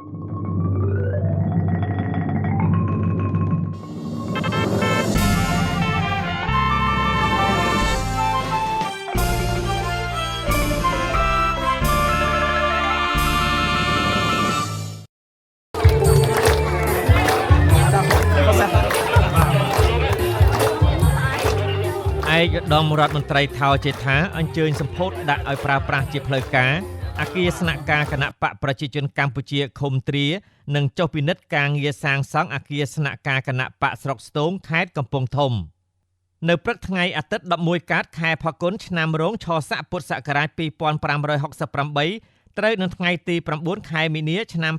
ឯកឧត្តមរដ្ឋមន្ត្រីថោ ចេដ្ឋា អញ្ជើញសម្ពោធដាក់ឲ្យប្រើប្រាស់ជាផ្លូវការអគារស្នាក់ការគណបក្សប្រជាជនកម្ពុជាឃុំទ្រា និងចុះពិនិត្យការងារសាងសង់អគារស្នាក់ការគណបក្សស្រុកស្ទោងខេត្តកំពង់ធំ។ នៅព្រឹកថ្ងៃអាទិត្យ11កើតខែផល្គុនឆ្នាំរោងឆស័កពុទ្ធសករាជ2568ត្រូវនៅថ្ងៃទី9ខែមីនាឆ្នាំ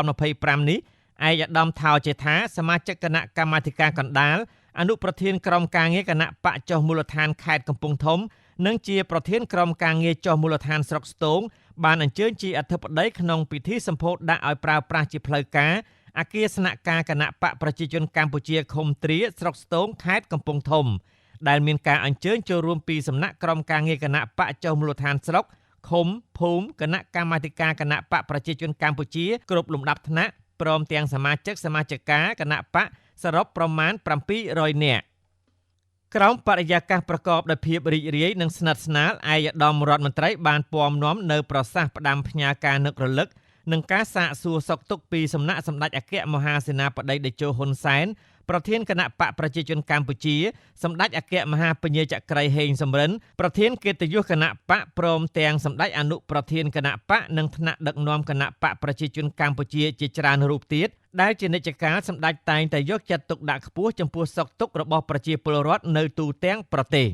2025នេះឯកឧត្តមថោ ចេដ្ឋា សមាជិកគណៈកម្មាធិការកណ្ដាលអនុប្រធានក្រុមការងារគណៈបក្សចុះមូលដ្ឋានខេត្តកំពង់ធំនិងជាប្រធានក្រុមការងារចុះមូលដ្ឋានស្រុកស្ទោងបានអញ្ជើញជាអធិបតីក្នុងពិធីសម្ពោធដាក់ឲ្យប្រើប្រាស់ជាផ្លូវការអគារស្នាក់ការគណៈបក្សប្រជាជនកម្ពុជាឃុំទ្រាស្រុកស្ទោងខេត្តកំពង់ធំដែលមានការអញ្ជើញចូលរួមពីសំណាក់ក្រុមការងារគណៈបក្សចុះមូលដ្ឋានស្រុកឃុំភូមិគណៈកម្មាធិការគណៈបក្សប្រជាជនកម្ពុជាគ្រប់លំដាប់ថ្នាក់ព្រមទាំងសមាជិកសមាជិកាគណៈបក្សសរុបប្រមាណ700នាក់ក្រោមបរិយាកាសប្រកបដោយភាពរីករាយនិងស្និទ្ធស្នាលឯកឧត្តមរដ្ឋមន្ត្រីបានពំនាំនៅប្រសាសន៍ផ្ដាំផ្ញើការនឹករលឹកនិងការសាកសួរសុខទុក្ខពីសំណាក់សម្ដេចអគ្គមហាសេនាបតីតេជោហ៊ុនសែនប្រធានគណៈបកប្រជាជនកម្ពុជាសម្ដេចអគ្គមហាពញាចក្រីហេងសំរិនប្រធានកិត្តិយសគណៈបកព្រមទាំងសម្ដេចអនុប្រធានគណៈបកនិងថ្នាក់ដឹកនាំគណៈបកប្រជាជនកម្ពុជាជាច្រើនរូបទៀតដែលជានិច្ចកាលសម្ដេចតែងតែយកចិត្តទុកដាក់ខ្ពស់ចំពោះសុខទុក្ខរបស់ប្រជាពលរដ្ឋនៅទូទាំងប្រទេស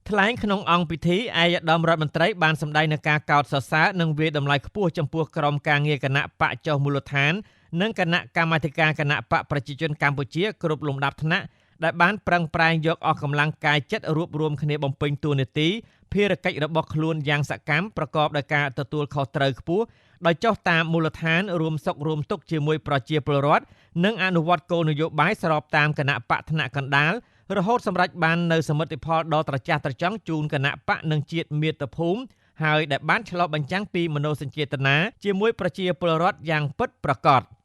ថ្លែងក្នុងអង្គពិធីឯកឧត្តមរដ្ឋមន្ត្រីបានសម្ដែងនូវការកោតសរសើរនិងវាយតម្លៃខ្ពស់ចំពោះក្រុមការងារគណៈបកចុះមូលដ្ឋាននិងគណៈកម្មាធិការគណៈបកប្រជាជនកម្ពុជាគ្រប់លំដាប់ថ្នាក់ដែលបានប្រឹងប្រែងយកអស់កម្លាំងកាយចិត្តរួបរួមគ្នាបំពេញតួនាទីភារកិច្ចរបស់ខ្លួនយ៉ាងសកម្មប្រកបដោយការទទួលខុសត្រូវខ្ពស់ដោយចុះតាមមូលដ្ឋានរួមសុខរួមទុក្ខជាមួយប្រជាពលរដ្ឋនិងអនុវត្តគោលនយោបាយស្របតាមគណៈបកថ្នាក់កណ្ដាលរហូតសម្រេចបាននូវសមិទ្ធផលដ៏ត្រចះត្រចង់ជូនគណៈបកនិងជាតិមាតុភូមិហើយដែលបានឆ្លុះបញ្ចាំងពីមនោសញ្ចេតនាជាមួយប្រជាពលរដ្ឋយ៉ាងពិតប្រាកដ។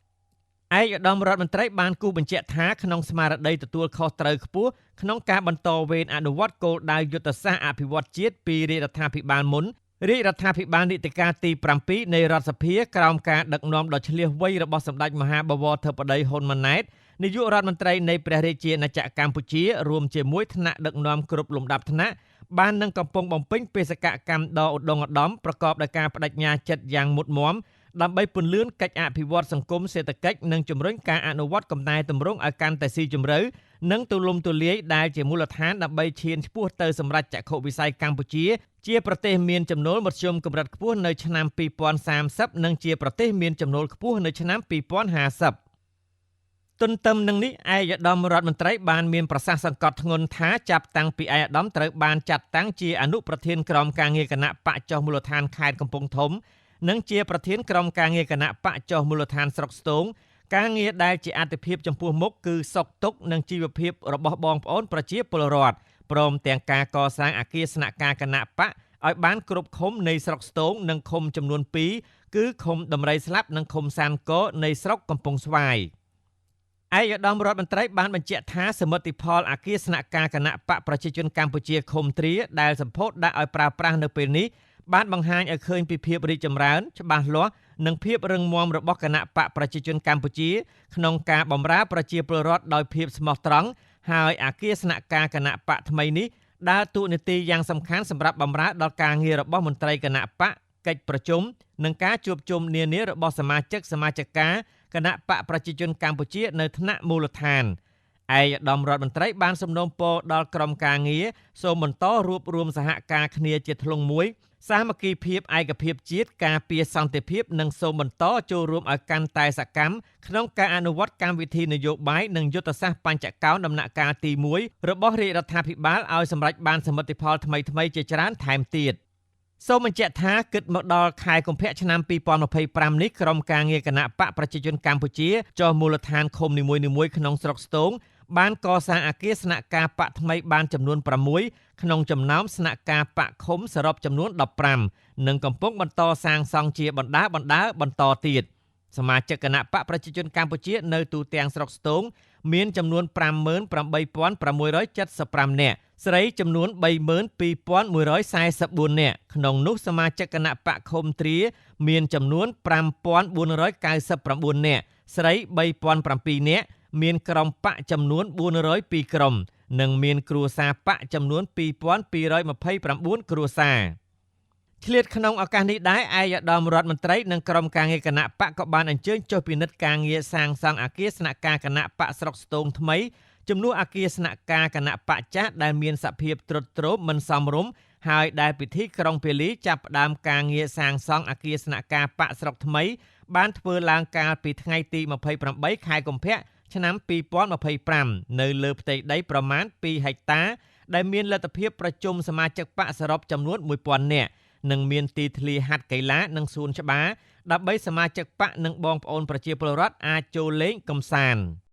ឯកឧត្តមរដ្ឋមន្ត្រីបានគូសបញ្ជាក់ថាក្នុងស្មារតីទទួលខុសត្រូវខ្ពស់ក្នុងការបន្តវេនអនុវត្តគោលដៅយុទ្ធសាស្ត្រអភិវឌ្ឍជាតិពីរាជរដ្ឋាភិបាលមុនរាជរដ្ឋាភិបាលនីតិកាលទី7នៃរដ្ឋសភាក្រោមការដឹកនាំដ៏ឈ្លាសវៃរបស់សម្ដេចមហាបវរធិបតីហ៊ុនម៉ាណែតនាយករដ្ឋមន្ត្រីនៃព្រះរាជាណាចក្រកម្ពុជារួមជាមួយថ្នាក់ដឹកនាំគ្រប់លំដាប់ថ្នាក់បាននឹងកំពុងបំពេញបេសកកម្មដ៏ឧត្តុង្គឧត្តមប្រកបដោយការប្តេជ្ញាចិត្តយ៉ាងមុតមាំដើម្បីពន្លឿនកិច្ចអភិវឌ្ឍសង្គមសេដ្ឋកិច្ចនិងជំរុញការអនុវត្តកំណែទម្រង់ឲ្យកាន់តែស៊ីជម្រៅនិងទូលំទូលាយដែលជាមូលដ្ឋានដើម្បីឈានឆ្ពោះទៅសម្រេចចក្ខុវិស័យកម្ពុជាជាប្រទេសមានចំណូលមធ្យមកម្រិតខ្ពស់នៅឆ្នាំ2030និងជាប្រទេសមានចំណូលខ្ពស់នៅឆ្នាំ2050ទន្ទឹមនឹងនេះឯកឧត្តមរដ្ឋមន្ត្រីបានមានប្រសាសន៍សង្កត់ធ្ងន់ថាចាប់តាំងពីឯកឧត្តមត្រូវបានចាត់តាំងជាអនុប្រធានក្រុមការងារគណៈបក្សចុះមូលដ្ឋានខេត្តកំពង់ធំនិងជាប្រធានក្រុមការងារគណៈបក្សចុះមូលដ្ឋានស្រុកស្ទោងការងារដែលជាអាទិភាពចំពោះមុខគឺសុខទុក្ខនិងជីវភាពរបស់បងប្អូនប្រជាពលរដ្ឋព្រមទាំងការកសាងអគារស្នាក់ការគណៈបក្សឲ្យបានគ្រប់ឃុំនៃស្រុកស្ទោងនិងឃុំចំនួន2គឺឃុំដំរីស្លាប់និងឃុំសានកនៃស្រុកកំពង់ស្វាយឯកឧត្តមរដ្ឋមន្ត្រីបានបញ្ជាក់ថាសមិទ្ធផលអគារស្នាក់ការគណៈបក្សប្រជាជនកម្ពុជាឃុំទ្រាដែលសម្ពោធដាក់ឲ្យប្រើប្រាស់នៅពេលនេះបានបង្ហាញឲ្យឃើញពីភាពរីកចម្រើនច្បាស់លាស់និងភាពរឹងមាំរបស់គណៈបកប្រជាជនកម្ពុជាក្នុងការបម្រើប្រជាពលរដ្ឋដោយភាពស្មោះត្រង់ហើយអគារស្នាក់ការគណៈបកថ្មីនេះដើរតួនាទីយ៉ាងសំខាន់សម្រាប់បម្រើដល់ការងាររបស់មន្ត្រីគណៈបកកិច្ចប្រជុំនិងការជួបជុំនានារបស់សមាជិកសមាជិកាគណៈបកប្រជាជនកម្ពុជានៅថ្នាក់មូលដ្ឋានឯកឧត្តមរដ្ឋមន្ត្រីបានសំណូមពរដល់ក្រុមការងារសូមបន្តរួបរួមសហការគ្នាជាធ្លុងមួយសាមគ្គីភាពឯកភាពជាតិការពារសន្តិភាពនិងសូមបន្តចូលរួមឲ្យកាន់តែសកម្មក្នុងការអនុវត្តកម្មវិធីនយោបាយនិងយុទ្ធសាស្ត្របញ្ចកោណដំណាក់កាលទី1របស់រាជរដ្ឋាភិបាលឲ្យសម្រេចបានសមិទ្ធផលថ្មីៗជាច្រើនថែមទៀតសូមបញ្ជាក់ថាគិតមកដល់ខែកុម្ភៈឆ្នាំ2025នេះក្រុមការងារគណៈបកប្រជាជនកម្ពុជាចុះមូលដ្ឋានឃុំនីមួយៗក្នុងស្រុកស្ទោងបានកសាងអគារស្នាក់ការបកថ្មីបានចំនួន6ក្នុងចំណោមស្នាក់ការបកឃុំសរុបចំនួន15និងកំពុងបន្តសាងសង់ជាបណ្ដាបន្តទៀត សមាជិកគណៈបកប្រជាជនកម្ពុជានៅទូទាំងស្រុកស្ទោងមានចំនួន58675នាក់ ស្រីចំនួន32144នាក់ ក្នុងនោះសមាជិកគណៈបកឃុំទ្រាមានចំនួន5499នាក់ ស្រី3007នាក់ មានក្រុមបកចំនួន402ក្រុម និងមានគ្រួសារបកចំនួន2229គ្រួសារ។ ឆ្លៀតក្នុងឱកាសនេះដែរ ឯកឧត្តមរដ្ឋមន្ត្រីនិងក្រុមការងារគណៈបកក៏បានអញ្ជើញចុះពិនិត្យការងារសាងសង់អគារស្នាក់ការគណៈបកស្រុកស្ទោងថ្មី ជំនួសអគារស្នាក់ការគណៈបកចាស់ដែលមានសភាពទ្រុឌទ្រោមមិនសមរម្យ ហើយដែលពិធីក្រុងពាលីចាប់ផ្ដើមការងារសាងសង់អគារស្នាក់ការបកស្រុកថ្មីបានធ្វើឡើងកាលពីថ្ងៃទី28ខែកុម្ភៈឆ្នាំ2025 នៅលើផ្ទៃដីប្រមាណ2ហិកតា ដែលមានលទ្ធភាពប្រជុំសមាជិកបកសរុបចំនួន1000នាក់ និងមានទីធ្លាហាត់កីឡានិងសួនច្បារ ដើម្បីសមាជិកបកនិងបងប្អូនប្រជាពលរដ្ឋអាចចូលលេងកម្សាន្ត។